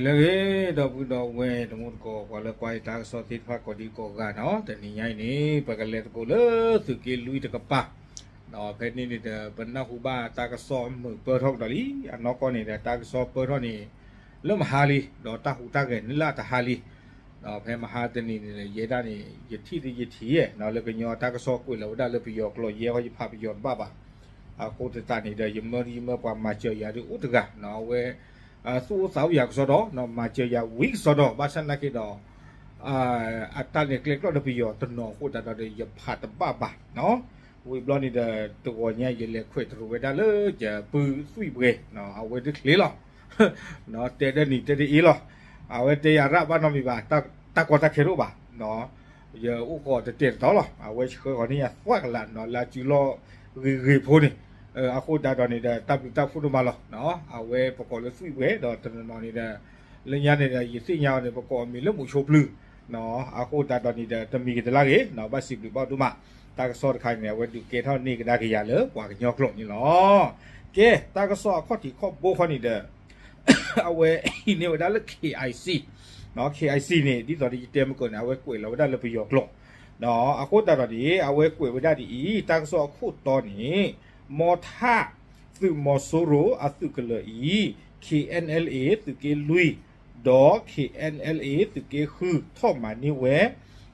လၢအဂ့ၤ ဒီပုၢ်ဒီဝဲၢ်တံၤသကိး ပှၤလၢကွၢ်ယတၢ်ကစီၣ်သ့ၣ်တဖၣ်ကိးဒံကိးဂၤနီၤ, တနံၤညါအံၤန့ၣ် ပကလဲၤသကိးလၢသုးက့လွံၢ်တကပၤ, ဖဲန့ၣ်န့ၣ်ဒီး ပနၢ်ဟူဘၣ်တၢ်ကစီၣ်မုာ်ပၢၢ်ထီၣ်ကဒီးလံ, အနီၢ်ကီၢ်န့ၣ်ဒီး တၢ်ကစီၣ်ပၢၢ်ထီၣ်န့ၣ် လၢမဟါလံ, ဒီးတၢ်ဟူးတၢ်ဂဲၤန့ၣ်လၢအတဟါလံ, ဒီးဖဲမဟါတနံၤန့ၣ်ဒီး ယဲဒၣ်န့ၣ် ယထံၣ်သ့ယထံၣ်ယဲနီၤ, လၢကညီတၢ်ကစီၣ်ကွဲးလီၤဝဲဒၣ်လၢပယီၤကျိာ် ယဲဃီယဖးပယီၤတဘၣ်ဘၣ်, အဃိသတးန့ၣ်ဒီး ယမၢယမၢပှၤမၤစၢၤယၤဒ်အိၣ်တဂၤနီၤ, အဝဲ သူၣ်အိၣ်သးအိၣ်ယၤကစီဒီ, မၤစၢၤယၤဝံၤကစီဒီ, ဘၣ်ဆၣ်နာ်က့ဒီး အတၢ်လဲၤကျဲကျီၢ်ဒီးပယီၤတနီၤအဃိသတးဒီး ယဖးတဘၣ်ဘၣ်နီၤ, ဝံၤဘျီန့ၣ်ဒီး တဂီၤညါယလဲၤခွဲးတရူးဝဲဒၣ်လၢ ယပုၢ်သွံၣ်ပှဲၤ, အဝဲတချ့လီၤ, တဲဒၣ်နံၤတဲဒၣ်အ့လီၤ, အဝဲတဲယၤရၣ်ဘၣ်နီတမံၤဘၣ်, တၢ်ကီတၢ်ခဲတအိၣ်ဘၣ်, ယအိၣ်ဃီတတဲာ်တတီၤလီၤ, အဝဲဆှၢဃီၤန့ၢ်ယၤသွဲၣ်ကလးနီၤ လၢအစုလီၢ်ဂ့ၤဂ့ၤဖိန့ၣ်, အဃိသတးဒီးန့ၣ်ဒီး တၢ်ဘျုးတၢ်ဖှိၣ်ဒိၣ်မးလီၤ, အဝဲပကိးလၢသွံၣ်ပှဲၤ ဒီးတနီၤနီၤန့ၣ်ဒီး လၢညါန့ၣ်ဒီး ယသ့ၣ်ညါအီၤန့ၣ် ပကိးအမံၤလၢမူးဆိဖျုး, အဃိသတးဒီးန့ၣ်ဒီး တမံၤကတလၢဂ့ၤနီၤ, ဘၣ်စံးဘျုးဘၣ်ဒိၣ်မး, တၢ်ကစီၣ်တခါန့ၣ် အဝဲဒုးကဲထီၣ်န့ၢ်ကဒါက့ၤယၤလၢပှၤကညီကျိာ်န့ၣ်လီၤ. ကဲ တၢ်ကစီၣ်အခီၣ်ထံးခီၣ်ဘိခီန့ၣ်ဒီး အဝဲအံၤန့ၢ်ဝဲဒၣ်လၢ KIC, KIC န့ၣ် ဒ်သိးဒီးယတဲမုၢ်ကၢၢ်န့ၣ် အဝဲကွဲးလီၤဝဲဒၣ်လၢပယီၤကျိာ်, အဃိသတးဒီးန့ၣ် အဝဲကွဲးဝဲဒၣ်ဒ်အံၤ, တၢ်ကစီၣ်အခိၣ်တီန့ၣ် မီထၣ် သုးမီၤစိရိၤအသုးကလၢၤအံၤ KNLA သုးက့လွံၢ် ဒီး KNLA သုးက့ဃု ထီၣ်မၤန့ၢ်ဝဲ,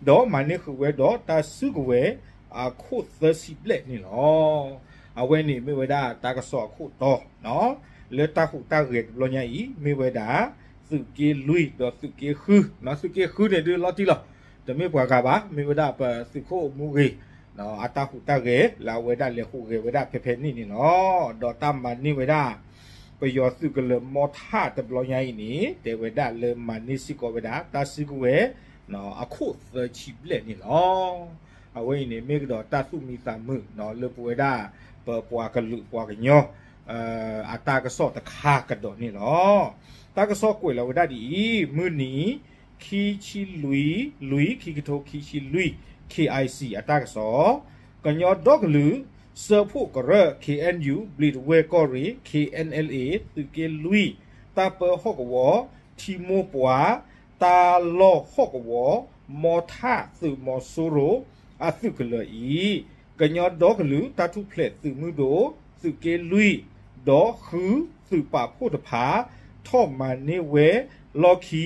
ဒီးမၤန့ၢ်ဃုာ်ဝဲဒီးတၢ်စုကဝဲၤ အခိၣ်သၢဆံဘျဲၣ်န့ၣ်လီၤ. အဝဲန့ၣ်မ့ၢ်ဝဲဒၣ်တၢ်ကစီၣ်အခိၣ်တီ လၢတၢ်ဟူးတၢ်ဂဲၤတဘျီညါအံၤ မ့ၢ်ဝဲဒၣ် သုးက့လွံၢ် ဒီးသုးက့ဃု, သုးက့ဃုန့ၣ်ဒုးလီၤတံၢ်လီၤ, တမ့ၢ်ပှၤဂၤဘၣ်, မ့ၢ်ဝဲဒၣ်ပသုးခိၣ်မူဂ့ၤ အတၢ်ဟူးတၢ်ဂဲၤ လၢအဝဲဒၣ်လဲၤဟူးဂဲၤဝဲဒၣ်ဖဲဖဲန့ၣ်န့ၣ်လီၤ. ဒီးတၢ်မၤန့ၢ်ဝဲဒၣ် ပယီၤသုးကလၢၤမီထၣ်တဘျီညါအံၤန့ၣ် တဲဝဲဒၣ်လၢမၤန့ၢ်စ့ၢ်ကီးဝဲဒၣ် တၢ်စုကဝဲၤ အခိၣ်သၢဆံဘျဲၣ်န့ၣ်လီၤ. အဝဲအံၤန့ၣ် မ့ၢ်ကဒီးတၢ်သူၣ်မံသးမုာ် လၢပဝဲဒၣ် ပပှၤကလုာ်ပှၤကညီ အတၢ်ကစီၣ်တခါကဒီးန့ၣ်လီၤ. တၢ်ကစီၣ်ကွဲးလီၤဝဲဒၣ်ဒ်အံၤ, မုၢ်နံၤ ခံဆံလွံၢ် လွံၢ် ခံကထိခံဆံလွံၢ် KIC အတၢ်ကစီၣ်, ကညီဒီကလုာ် စၢဖှိၣ်ကရၢ KNU ဘျံးတဝဲၢ်ကီၢ်ရ့ၣ် KNLA သုးက့လွံၢ် တၢ်ပၢဟီၣ်ကဝီၤ ထံမိၢ်ပှၢ် တၢ်လီၢ်ဟီၣ်ကဝီၤ မီထၣ်သုးမီၤစိရိၤ အသုးကလၢၤအံၤ ကညီဒီကလုာ်တၢ်ထူၣ်ဖျဲးသုးမုၢ်ဒိၣ် သုးက့လွံၢ် ဒီးဃုသုးပာ်ဖှိၣ်တဖၣ် ထီၣ်မၤန့ၢ်ဝဲလီၢ်ခံ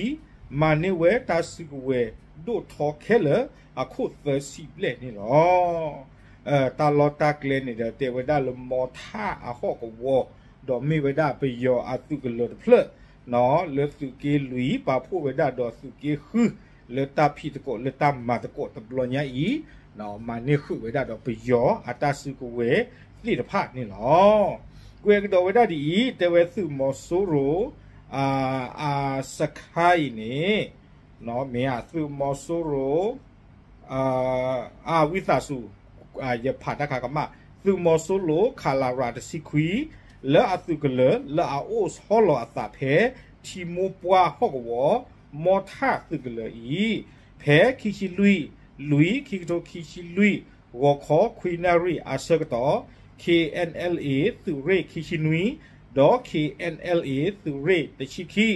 မၤန့ၢ်ဝဲတၢ်စုကဝဲၤဒိၣ်ထီခဲလၢာ် အခိၣ်သၢဆံဘျဲၣ်န့ၣ်လီၤ. တၢ်လီၢ်တၢ်ကျဲန့ၣ်ဒီး တဲဝဲဒၣ်လၢမီထၣ်အဟီၣ်ကဝီၤ ဒီးမ့ၢ်ဝဲဒၣ်ပယီၤအသုးကလၢၤတဖျၢၣ် လၢသုးက့လွံၢ်ပာ်ဖှိၣ်ဝဲဒၣ်ဒီးသုးက့ဃု လၢတၢ်ဖံးသကိးလၢတၢ်မၤသကိးတဘျီညါအံၤ မၤန့ၢ်ဃုာ်ဝဲဒၣ်ဒီးပယီၤအတၢ်စုကဝဲၤသ့ၣ်တဖၣ်န့ၣ်လီၤ. ကွဲးကဒီးဝဲဒၣ်ဒ်အံၤ, တဲဝဲသုးမီၤစိရိၤ အစခါအံၤန့ၣ် မ့ၢ်သုးမီၤစိရိၤ အဝံသးစူၤ ယဖးတၢ်ခါကမၣ်, သုးမီၤစိရိၤ ခလရ တဆံခွံ လၢအသုးကလၢၤ လၢအအိၣ်ဆီလီၤအသးဖဲ ထံမိၢ်ပှၢ်ဟီၣ်ကဝီၤ မီထၣ်သုးကလၢၤအံၤ ဖဲခံဆံလွံၢ် လွံၢ် ခံကထိခံဆံလွံၢ် ဂီၤခီခွံနၣ်ရံၣ်အဆၢကတီၢ် KNLA သုးရ့ၣ်ခံဆံနွံ ဒီး KNLA သုးရ့ၣ်တဆံခံ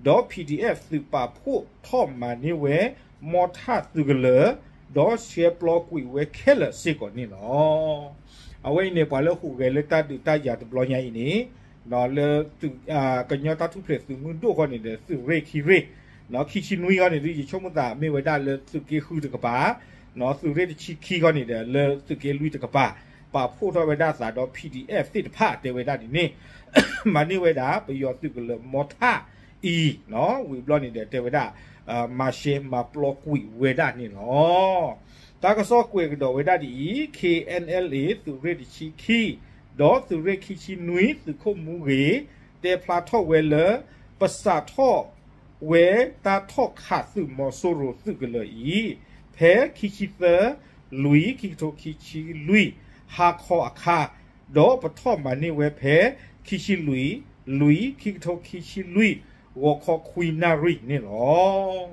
ဒီး PDF သုးပာ်ဖှိၣ်ထီၣ်မၤန့ၢ်ဝဲ မီထၣ်သုးကလၢၤ ဒီးဆှဲပျီကွံာ်ဝဲခဲလၢာ်စ့ၢ်ကီးန့ၣ်လီၤ. အဝဲအံၤန့ၣ် ပှၤလၢဟူးဂဲၤလၢတၢ်ဒုးတၢ်ယၤတဘျီညါအံၤန့ၣ် လၢ ကညီတၢ်ထူၣ်ဖျဲးသုးမုၢ်ဒိၣ်ဃီန့ၣ်ဒီး သုးရ့ၣ်ခံရ့ၣ် ခံဆံနွံဃီန့ၣ်ဒီး ယဆိကမိၣ်သးမ့ၢ်ဝဲဒၣ်လၢသုးက့ဃုတကပၤ, သုးရ့ၣ်တဆံခံဃီန့ၣ်ဒီး လၢသုးက့လွံၢ်တကပၤ ပာ်ဖှိၣ်ထီၣ်ဝဲဒၣ်သးဒီး PDF သ့ၣ်တဖၣ်တဲဝဲဒၣ်ဒ်န့ၣ် မၤန့ၢ်ဝဲဒၣ် ပယီၤသုးကလၢၤမီထၣ်အံၤ ဝံၤဘျီန့ၣ်ဒီး တဲဝဲဒၣ် မၤရှဲမၤပျီကွံာ်ဝဲဒၣ်န့ၣ်လီၤ. တၢ်ကစီၣ်ကွဲးကဒီးဝဲဒၣ်ဒ်အံၤ, KNLA သုးရ့ၣ်တဆံခံ ဒီးသုးရ့ၣ်ခံဆံနွံ သုးခိၣ်မူဂ့ၤ တဲဖျါထီၣ်ဝဲလၢ ပစးထီၣ်ဝဲတၢ်ထီၣ်ခးသုးမီၤစိရိၤသုးကလၢၤအံၤ ဖဲခံဆံသၢ လွံၢ် ခံကထိခံဆံလွံၢ် ဟါခီအခါ ဒီးပထီၣ်မၤန့ၢ်ဝဲဖဲ ခံဆံလွံၢ် လွံၢ် ခံကထိခံဆံလွံၢ် ဂီၤခီခွံနၣ်ရံၣ်န့ၣ်လီၤ.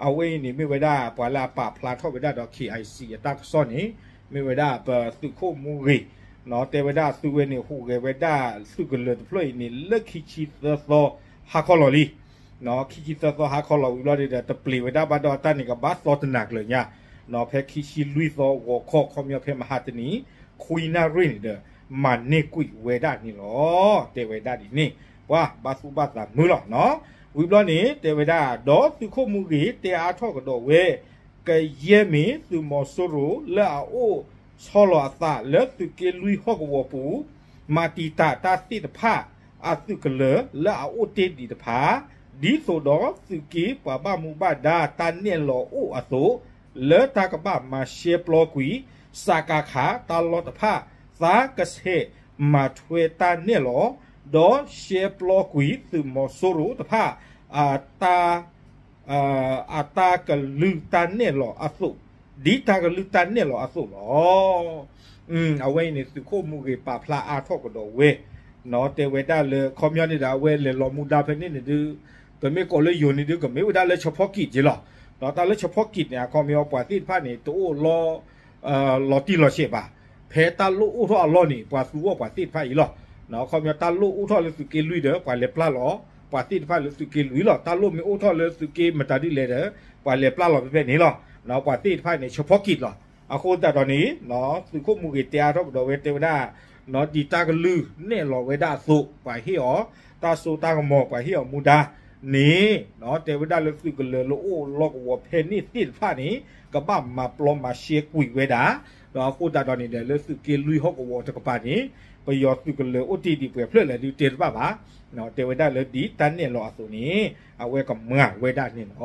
အဝဲအံၤန့ၣ်မ့ၢ်ဝဲဒၣ် ပှၤလၢအပာ်ဖျါထီၣ်ဝဲဒၣ်ဒီး KIC အတၢ်ကစီၣ်န့ၣ် မ့ၢ်ဝဲဒၣ်ပသုးခိၣ်မူဂ့ၤ တဲဝဲဒၣ်သုဝဲန့ၣ် ဟူးဂဲၤဝဲဒၣ်သုးကလၢၤတဖျၢၣ်အံၤန့ၣ် လၢခံဆံသၢသီ ဟါခီလီၤလံ. ခံဆံသၢသီဟါခီလီၤဝံၤဘျီဒီး တပျံၤဝဲဒၣ်ဘၣ်ဒီး တၢ်န့ၣ်ကဘၣ်သီတနၤကျၢၤညါ, ဖဲခံဆံလွံၢ်သီဂီၤခီ ခီပညီဖဲမဟါတနံၤ ခွံနၣ်ရံၣ်န့ၣ်ဒီး မၤန့ၢ်ကွံာ်ဝဲဒၣ်န့ၣ်လီၤ. တဲဝဲဒၣ်ဒ်န့ၣ် ပှၤဘၣ်သူၣ်ဘၣ်သးမုာ်လီၤနီၤ. ဝံၤဘျီန့ၣ် တဲဝဲဒၣ် ဒီးသုးခိၣ်မူဂ့ၤတဲအါထီၣ်ကဒီးဝဲ ကယဲၢ်မ့ၢ်သုးမီၤစိရိၤလၢအအိၣ်ဆီလီၤအသးလၢသုးက့လွံၢ်ဟီၣ်ကဝီၤပူၤ မၤတံာ်တာ်တၢ်သ့ၣ်တဖၣ် အသုးကလၢၤလၢအအိၣ်တ့ၢ်ဒံးတဖၣ် ဒ်သိးဒီးသုးက့ပှၤဘၣ်မူဘၣ်ဒါတၢ်နဲၣ်လီၤအိၣ်အသိး လၢတၢ်ကဘၣ်မၤရှဲပျီကွံာ် စကခ တၢ်လီၢ်တဖၣ် သးကဆဲးမၤထွဲတၢ်နဲၣ်လီၤ ဒီးရှဲပျီကွံာ်သုးမီၤစိရိၤတဖၣ် အတၢ် အတၢ်ကလုၢ်တၢ်နဲၣ်လီၤအသိး, ဒ်တၢ်ကလုၢ်တၢ်နဲၣ်လီၤအသိးလီၤ. အဝဲအံၤန့ၣ် သုးခိၣ်မူဂ့ၤပာ်ဖျါအါထီၣ်ကဒီးဝဲ, တဲဝဲဒၣ်လၢ ခီပညီန့ၣ်ဒီး အဝဲလဲၤလီၤမူဒါဖဲန့ၣ်န့ၣ်ဒုး ပမ့ၢ်ကိးလၢယိၤန့ၣ်ဒုး ကမ့ၢ်ဝဲဒၣ်လၢ support က့ၤလီၤ. တၢ်လၢ support က့ၤန့ၣ် အခီပညီပှၤသ့ၣ်တဖၣ်န့ၣ် တအိၣ်လီၤ လီၤတံၢ်လီၤဆဲးဘၣ်. ဖဲတၢ်လိၣ်အိၣ်ထီၣ်အလီၢ်န့ၣ် ပှၤသူအီၤပှၤသ့ၣ်တဖၣ်အံၤလီၤ. ခီပညီတၢ်လိၣ်အိၣ်ထီၣ်လၢသုးက့လွံၢ်ဒီး ပှၤလဲၤပျၢ်လီၤ ပှၤသ့ၣ်တဖၣ်လၢသုးက့လွံၢ်လီၤ. တၢ်လိၣ်မ့ၢ်အိၣ်ထီၣ်လၢသုးက့မတၤဒ်လဲၣ်ဒီး ပှၤလဲၤပျၢ်လီၤဖဲဖဲန့ၣ်လီၤ. ပှၤသ့ၣ်တဖၣ်န့ၣ် support က့ၤလီၤ. အဃိသတးဒီးန့ၣ် သုးခိၣ်မူဂ့ၤတဲအါထီၣ်ကဒီးဝဲတဲဝဲဒၣ် ဒ်တၢ်ကလုၢ်နဲၣ်လီၤဝဲဒၣ်အသိး ပှၤဟ့ၣ်အီၤ တၢ်စိတၢ်ကမီၤ ပှၤဟ့ၣ်အီၤမူဒါန့ၣ် တဲဝဲဒၣ်လၢသုးကလၢၤလၢအိၣ်လီၢ်ကဝီၤဖဲန့ၣ်သ့ၣ်တဖၣ်န့ၣ် ကဘၣ်မၤပျီမၤရှဲကွံာ်ဝဲဒၣ်. ဒီးအဃိသတးဒီးန့ၣ်ဒီး လၢသုးက့လွံၢ်ဟီၣ်ကဝီၤတကပၤန့ၣ် ပယီၤသုးကလၢၤအိၣ်တ့ၢ်ဒံးပှဲၤဖျၢၣ်လဲၣ်ဒုးတဲတဘၣ်ဘၣ်. တဲဝဲဒၣ်လၢဒ်တၢ်နဲၣ်လီၤအသိးန့ၣ် အဝဲကမၤဝဲဒၣ်န့ၣ်လီၤ.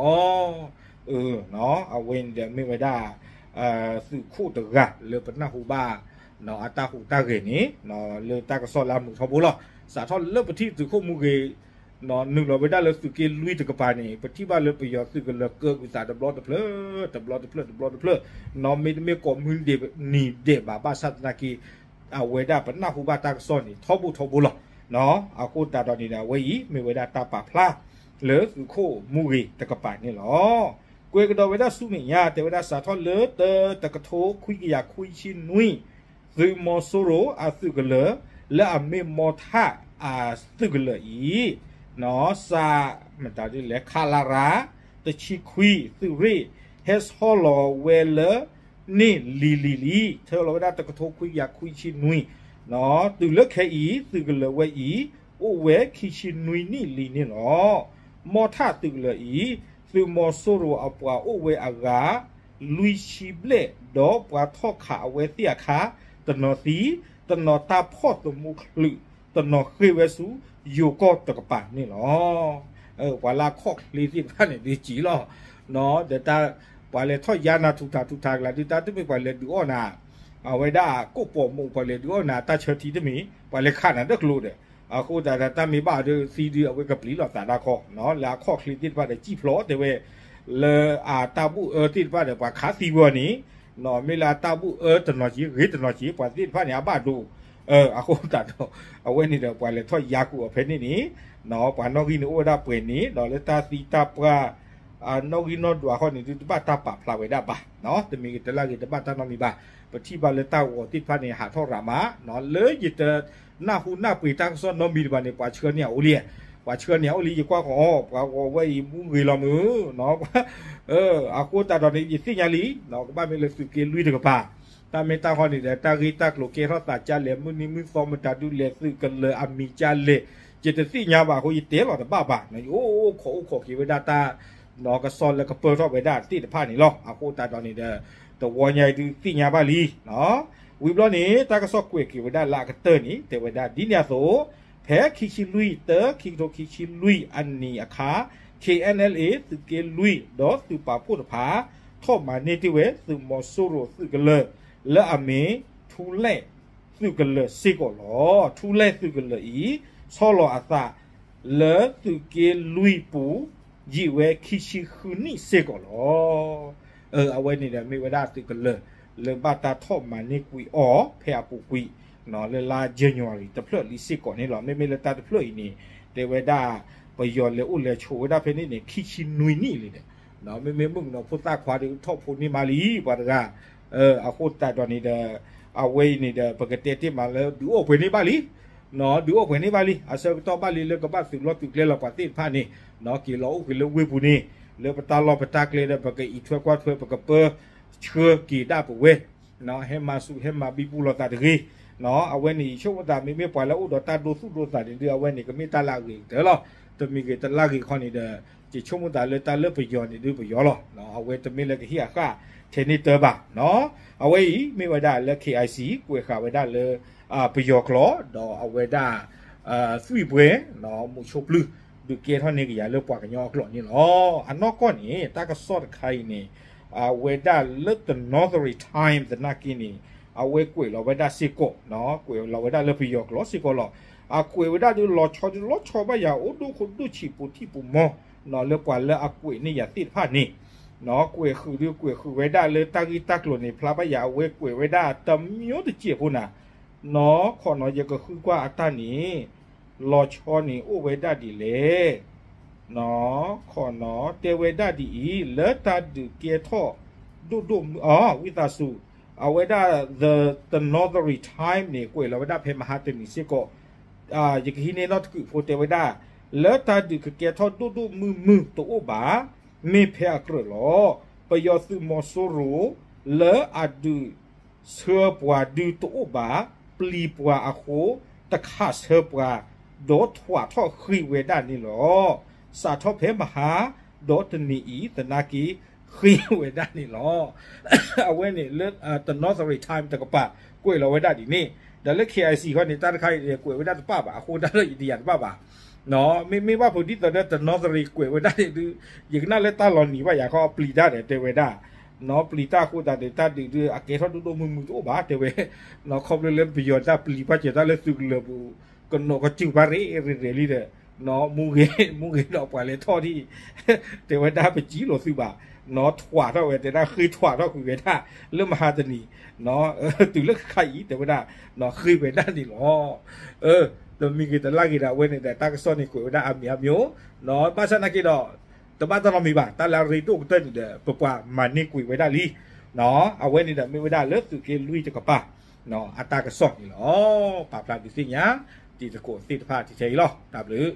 အဝဲန့ၣ်ဒီးမ့ၢ်ဝဲဒၣ် သုးခိၣ်တဂၤလၢပနၢ်ဟူဘၣ် အတၢ်ဟူးတၢ်ဂဲၤန့ၣ် လၢတၢ်ကစီၣ်လၢအမုာ်ထီဘိလီၤ. စးထီၣ်လၢပထံၣ်သုးခိၣ်မူဂ့ၤ နုာ်လီၤဝဲဒၣ်လၢသုးက့လွံၢ်တကပၤန့ၣ် ပထံၣ်ဘၣ်လၢပယီၤသုးကလၢၤကၢကွံာ်သးတဘျီတဖျၢၣ် တဘျီတဖျၢၣ် တဘျီတဖျၢၣ် နီၢ်မ့တမ့ၢ်ကိးမုၢ်နံၤဒဲးဘၣ် ဘၣ်ဆၣ်သနာ်က့ အဝဲဒၣ်ပနၢ်ဟူဘၣ်တၢ်ကစီၣ်န့ၣ် ထီဘိထီဘိလီၤ. အဃိသတးဒီးန့ၣ်ဒီး အဝဲအံၤမ့ၢ်ဝဲဒၣ်တၢ်ပာ်ဖျါလၢသုးခိၣ်မူဂ့ၤတကပၤန့ၣ်လီၤ. ကွဲးကဒီးဝဲဒၣ်ဆူမဲာ်ညါ တဲဝဲဒၣ်စးထီၣ်လၢတၢတကထိခွံကယၤခွံဆံနွံ သုးမီၤစိရိၤအသုးကလၢၤ လၢအမ့ၢ်မီထၣ်အသုးကလၢၤအံၤ စး မတၤဒ်လဲၣ် ခလရ တဆံခွံ သုးရ့ၣ် ဟဲဆီလီၤဝဲလၢန့ၣ်လံၤလံၤလံၤ ထၢလီၤဝဲဒၣ်တကထိခွံကယၤခွံဆံနွံ တုၤလၢခဲအံၤ သုးကလၢၤဝဲအံၤ အိၣ်ဝဲခံဆံနွံနံၣ်လံန့ၣ်လီၤ. မီထၣ်သုးကလၢၤအံၤ သုးမီၤစိရိၤအပှၤအိၣ်ဝဲအဂၤ လွံၢ်ဆံဘျဲၣ် ဒီးပှၤထီၣ်ခးအဝဲသ့ၣ်အခါ တနီၤသံ, တနီၤတၢ်ဖီၣ်သမူချုး, တနီၤဃ့ၢ်ဝဲဆူယိၤကီၢ်တကပၤန့ၣ်လီၤ. ပှၤလၢအခီၣ်ချ့သ့ၣ်တဖၣ်န့ၣ်ဒုးကံလီၤ. ဒီးတၢ် ပှၤလဲၤထီၣ်ယါနၤထူးထးထူးထးကလးဒုး တၢ်တမ့ၢ်ပှၤလဲၤဒုးအီၣ်နၤ အဝဲဒၣ်ကိးပိာ်မုၣ် ပှၤလဲၤဒုးအီၣ်နၤ တၢ်ဆၢထံတမ့ၢ် ပှၤလဲၤခးနၤလၢကျိဒီး အဃိသတးဒီး တၢ်မ့ၢ်ဘၣ်အီၤဒီးသံဒုး အဝဲကပျံၤလိာ်သးတၢ်ခီ လၢအခီၣ်ချ့သ့ၣ်တဖၣ်ဒီး စံၣ်ဖျိးတဲဝဲ လၢအတၢ်ဘူၣ်အၢသ့ၣ်တဖၣ်ဒီး ပှၤခးသံဝဲအီၤန့ၣ် မ့ၢ်လၢအတၢ်ဘူၣ်အၢတနီၤက့ၤ ဂ့ၤတနီၤက့ၤ ပှၤသ့ၣ်တဖၣ်န့ၣ် အဘၣ်ဒိ အဃိသတးဒီး အဝဲန့ၣ်ဒီး ပှၤလဲၤထီၣ်ယါဃုာ်အီၤဖဲန့ၣ်န့ၣ် ပှၤနီၣ်ဂံၢ်န့ၣ်အိၣ်ဝဲဒၣ်ပှဲၤန့ၣ် ဒီးလၢတၢ်သံတၢ်ပှၢ် အနီၣ်ဂံၢ်နီၣ်ဒွးအဃိန့ၣ်ဒုး တဘၣ်တၢ်ပာ်ဖျါဝဲဒၣ်ဘၣ်, တမံၤဂ့ၤတလၢ်ဂ့ၤ တဘၣ်တၢ်နီတမံၤဘၣ်. ပထံၣ်ဘၣ်လၢတၢ်ဂီၤသ့ၣ်တဖၣ်န့ၣ် ဟးထီၣ်ရးမး လၢယတနၢ်ဟူနၢ်ပှ့ၤတၢ်ကစီၣ်နီတမံၤတဘၣ်န့ၣ် ပှၤဆှၢန့ၢ်အအိၣ်လံ, ပှၤဆှၢန့ၢ်အအိၣ်လံ ယကွၢ်ဃီ ပှၤဂီၤဝဲအံၤမူဂ့ၤလီၤမုၢ် အဃိသတးဒီးန့ၣ် ယသ့ၣ်ညါလံ, ကဘၣ်မ့ၢ်လၢသုးက့လွံၢ်တကပၤ တၢ်မ့ၢ်တၢ်ဃီန့ၣ်ဒီး တၢ်ဂ့ၢ်တၢ်ကျိၤကဲထီၣ်သးကၢ်လဲၣ် မုၢ်နံၤမုၢ်သီမတၤဒုးလဲၣ် သုးကလၢၤအမံၤကၢ်လဲၣ် ယတသ့ၣ်ညါဘၣ်အဃိ ယတဲလီၤတဘၣ်ဘၣ်, ယအိၣ်အိၣ်ခိးအိၣ်ခိးက့ၤဝဲဒၣ်တၢ် ကစီၣ်လၢကပၢၢ်ထီၣ်ဝဲဒၣ်သ့ၣ်တဖၣ်န့ၣ်လီၤ. အဃိသတးဒီးန့ၣ်ဒီး တဝီညါအံၤဒုးသ့ၣ်ညါဘၣ်လံ. ဝံၤဘျီန့ၣ် တၢ်ကစီၣ်ကွဲးက့ၤဝဲဒၣ်လၢအကတၢၢ်န့ၣ် တဲဝဲဒၣ်ဒ်န့ၣ်အသိး, ဖဲခံဆံလွံၢ် တၢ ခံကထိခံဆံလွံၢ်အနံၤအခါ ခ့ၣ်အဲၣ်ၣ်အဲၣ်လ်အ့ သုးက့လွံၢ် ဒီးသုးပာ်ဖှိၣ်တဖၣ် ထီၣ်မၤန့ၢ်တ့ၢ်ဝဲ သုးမီၤစိရိၤသုးကလၢၤ လၢအမ့ၢ် ထူလဲၣ် သုးကလၢၤစ့ၢ်ကီးလီၤ. ထူလဲၣ်သုးကလၢၤအံၤ ဆီလီၤအသး လၢသုးက့လွံၢ်ပူၤ ယံာ်ဝဲခံဆံဃုနံၣ်စ့ၢ်ကီးလီၤ. အဝဲန့ၣ်ဒီးမ့ၢ်ဝဲဒၣ်သုးကလၢၤ လၢဘၣ်တၢ်ထီၣ်မၤန့ၢ်ကွံာ်အီၤ ဖဲအပူၤကွံာ် လၢလါ January တဖျၢၣ်လံစ့ၢ်ကီးန့ၣ်လီၤ. မ့မ့ၢ်လၢတၢ်တဖျၢၣ်အံၤန့ၣ် တဲဝဲဒၣ် ပယီၤလဲၤအိၣ်လဲၤဆိးဝဲဒၣ်ဖဲန့ၣ်န့ၣ် ခံဆံနွံနံၣ်လံဒီး မ့မ့ၢ်မုၣ်ကနီၤဖိသၣ်ခွါဒီး ထီၣ်ဖိန့ၢ်မးလံ ပှၤတဂၤ အဃိသတးဒီးန့ၣ်ဒီး အဝဲအံၤန့ၣ်ဒီး ပကတဲတ့ၢ်မးလၢဒုးအိၣ်ပှဲၤန့ၢ်ဘၣ်လံ. ဒုးအိၣ်ပှဲၤန့ၢ်ဘၣ်လံ, အဆၢကတီၢ်ဘၣ်လံလၢကဘၣ်သုးလီၢ်သုးကျဲလီၤပှၤသ့ၣ်တဖၣ်န့ၣ်, က့ၤလီၤအိၣ်က့ၤလၢဝ့ၢ်ပူၤန့ၣ်, လၢပတၢ်လီၢ်ပတၢ်ကျဲဒီး ပကအံးထွဲကွၢ်ထွဲ ပကပၢဆှၢက့ၤဒၣ်ပဝဲ, ဟဲမၤဆူၣ်ဟဲမၤဘံဘူလိာ်သးတဂ့ၤ. အဝဲန့ၣ် ယဆိကမိၣ်သး မ့မ့ၢ်ပှၤလၢအိၣ်ဒီးတၢ်ဒိသူၣ်ဒိသးန့ၣ်ဒုး အဝဲန့ၣ် ကမ့ၢ်တၢ်လၢအဂ့ၤကတၢၢ်လီၤ. တမံၤဂ့ၤတလၢ်ဂ့ၤခီန့ၣ်ဒီး ယဆိကမိၣ်သးလၢတၢ်လၢပယီၤန့ၣ်ဒုးပယီၤလီၤ. အဝဲတမ့ၢ်လၢကဟ့ၣ်အဃၣ်ထဲန့ၢ်တၢ်ဘၣ်. အဝဲအံၤမ့ၢ်ဝဲဒၣ်လၢ K I C ကွဲးဃာ်ဝဲဒၣ်လၢ ပယီၤကျိာ် ဒီးအဝဲဒၣ် သွံၣ်ပှဲၤ မူးဆိပျုၢ် ဒုးကဲထီၣ်န့ၢ်ကယၤလၢပှၤကညီအကျိာ်န့ၣ်လီၤ. အနီၢ်ကီၢ်န့ၣ် တၢ်ကစီၣ်တခါအံၤန့ၣ် အဝဲဒၣ်လၢ The Northern Times သနာ်က့န့ၣ် အဝဲကွဲးလီၤဝဲဒၣ်စ့ၢ်ကီး, ကွဲးလီၤဝဲဒၣ်လၢပယီၤကျိာ်စ့ၢ်ကီးလီၤ. အကွဲးဝဲဒၣ်ဒုးလီၤဆီဒုးလီၤဆီဘၣ်ယၤ အိၣ်ဒိၣ်ခိၣ်ဒိၣ်ဆံးပူၤထံၣ်ပူၤမီၢ် လၢပှၤလၢအကွဲးန့ၢ်ယၤသ့ၣ်တဖၣ်န့ၣ်, ကွဲးဃုာ်ဒုးကွဲးဃုာ်ဝဲဒၣ်လၢတၢ်ဂ့ၢ်တၢ်ကျိၤန့ၣ် ဖျါဘၣ်ယၤအဝဲကွဲးဝဲဒၣ်တမျိုးတကဲးဖိနၤ, နီၢ်ခီနီၢ် ယကဃုကွၢ်အတၢ်န့ၣ် လီၤဆီန့ၣ်အိၣ်ဝဲဒၣ်ဒ်လဲၣ်. နီၢ်ခီနီၢ် တဲဝဲဒၣ်ဒ်အံၤ လၢတၢ်ဒုးကဲထီၣ်ဒိၣ်ဒိၣ်မုၢ် အ ဝံသးစူၤ အဝဲဒၣ် The Northern Times န့ၣ် ကွဲးလီၤဝဲဒၣ်ဖဲမဟါတနံၤစ့ၢ်ကီး, ယကဟံးန့ၢ်နီၢ်တကုးဖိတဲဝဲဒၣ် လၢတၢ်ဒုးကကဲထီၣ်ဒိၣ်ဒိၣ်မုၢ်မုၢ်တအိၣ်ဘၣ်, မ့ၢ်ဖဲအကြၢးလီၤ. ပယီၤသုးမီၤစိရိၤ လၢအဒုးဆှၢပှၤဒုးတအိၣ်ဘၣ်, ပျံၤပှၤအဃိ တခးဆၢပှၤ ဒီးထွးထီၣ်ဃ့ဝဲဒၣ်န့ၣ်လီၤ. စးထီၣ်ဖဲမဟါ ဒီးတနံၤအံၤသနာ်က့ ဃ့ဝဲဒၣ်န့ၣ်လီၤ. အဝဲန့ၣ်လၢ The Northern Times တကပၤ ကွဲးလီၤဝဲဒၣ်ဒ်န့ၣ်, ဒီးလၢ K I C ဃီန့ၣ် တၢ်တခါအံၤ ကွဲးဝဲဒၣ်တပၣ်ဘၣ်, အဃိတၢ်လၢယတယာ်တပၣ်ဘၣ်. မ့မ့ၢ်ဘၣ်ဖိဒ်သိးဒီး The Northern ကွဲးဝဲဒၣ်န့ၣ်ဒုး ယကနၣ်လၢတၢ်လီၤနံၤဘၣ်ယၤခီ ပျံၤတၢ်ဒီးတဲဝဲဒၣ်, နီၢ်ပျံၤတၢ်အဃိသတးန့ၣ် တၢ်ဒုးဒုးအကဲထီၣ်ဒိၣ်ဒိၣ်မုၢ်မုၢ်တအိၣ်ဘၣ်တဲဝဲ, နီၢ်ခီဖျိလၢပယီၤတၢ်ပျံၤပာ်စၢၤတၢ်လၢသုးကလၢၤပူၤ ကနိးကစူၢ်ဘၣ်ရ့ရ့ရ့လံဒီး, နီၢ်မူဂ့ၤ မူဂ့ၤဒီးပှၤလဲၤထီၣ်ဒံး တဲဝဲဒၣ်ပစံးလိာ်သုဘၣ်, နီၢ်ထွးထီၣ်ဝဲတဲဒၣ်ဃ့ထွးထီၣ်ကွံာ်ဝဲဒၣ် လၢမဟါတနံၤ, နီၢ် တုၤလၢခဲခါအံၤ တဲဝဲဒၣ် နီၢ်ဃ့ဝဲဒၣ်န့ၣ်လီၤ. တမံၤဂ့ၤတလၢ်ဂ့ၤဒီး အဝဲန့ၣ်ဒီးတၢ်ကစီၣ်န့ၣ်ကွဲးဝဲဒၣ်အါမံၤအါမံၤ, ဘၣ်ဆၣ်သနာ်က့ဒီး တဘၣ်တၢ်နီတမံၤဘၣ်, တၢ်လၢအရ့ဒိၣ်ကတၢၢ်န့ၣ်ဒီး ပပှၤမၤန့ၢ်ကွံာ်ဝဲဒၣ်လံ. အဝဲန့ၣ်ဒီးမ့ၢ်ဝဲဒၣ်လၢသုးက့လွံၢ်တကပၤ အတၢ်ကစီၣ်န့ၣ်လီၤ. ပာ်ဖျါဒုးသ့ၣ်ညါ တံၤသကိးသ့ၣ်တဖၣ်ထဲအံၤလီၤ. တၢ်ဘျုး